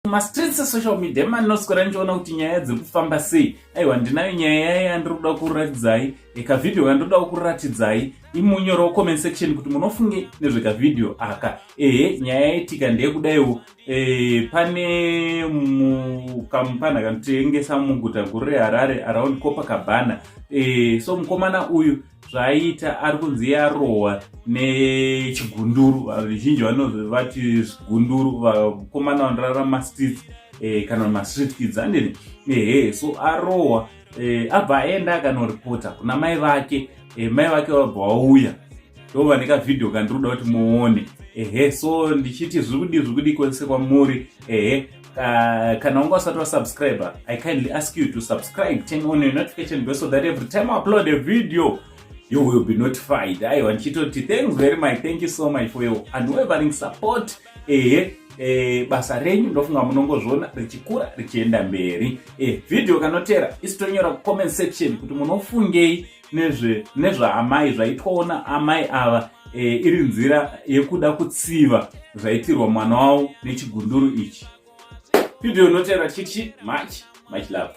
Mumastreets esocial media emanoswera ndichiona kuti nyaya dziri kufamba sei. Aiwa, ndinayo nyaya yaya yandiri kuda kuratidzai, kavhidhiyo kandiri kuda kuratidzai. Imunyorewo comment section kuti munofunge nezvekavhidhiyo aka. Ehe, nyaya yaitika ndeyekudaiwo. Pane mukamupana kanotengesa muguta guru reHarare around Copacabana. So mukomana uyu zvaaiita ari kunzi yarohwa nechigunduru. Vazhinji vanovati zvigunduru vakomana vanorara mumastreets, kana mastreet kids, andini? Ehe, so arohwa, abva aenda akanoripota kuna mai vake. Mai vake vabva vauya, ndo vane kavhidhiyo kandiri kuda kuti muone. Ehe, so ndichiti zviri kudii, zviri kudii kwese kwamuri? Ehe, kana wanga usati wasubscribe, I kindly ask you to subscribe, turn on your notification bell so that every time I upload a video you will be notified. Aiwa, ndichitoti thanks very much, thank you so much for your unwavering support. Ehe, basa renyu ndofunga munongozviona richikura richienda mberi. Vhidhiyo kanotera isitonyora kucomment section kuti munofungei nezvaamai, zvaitwawo naamai ava, iri nzira yekuda kutsiva zvaitirwa mwana wavo nechigunduru ichi. Vhidhiyo inotera chichi. Much much love.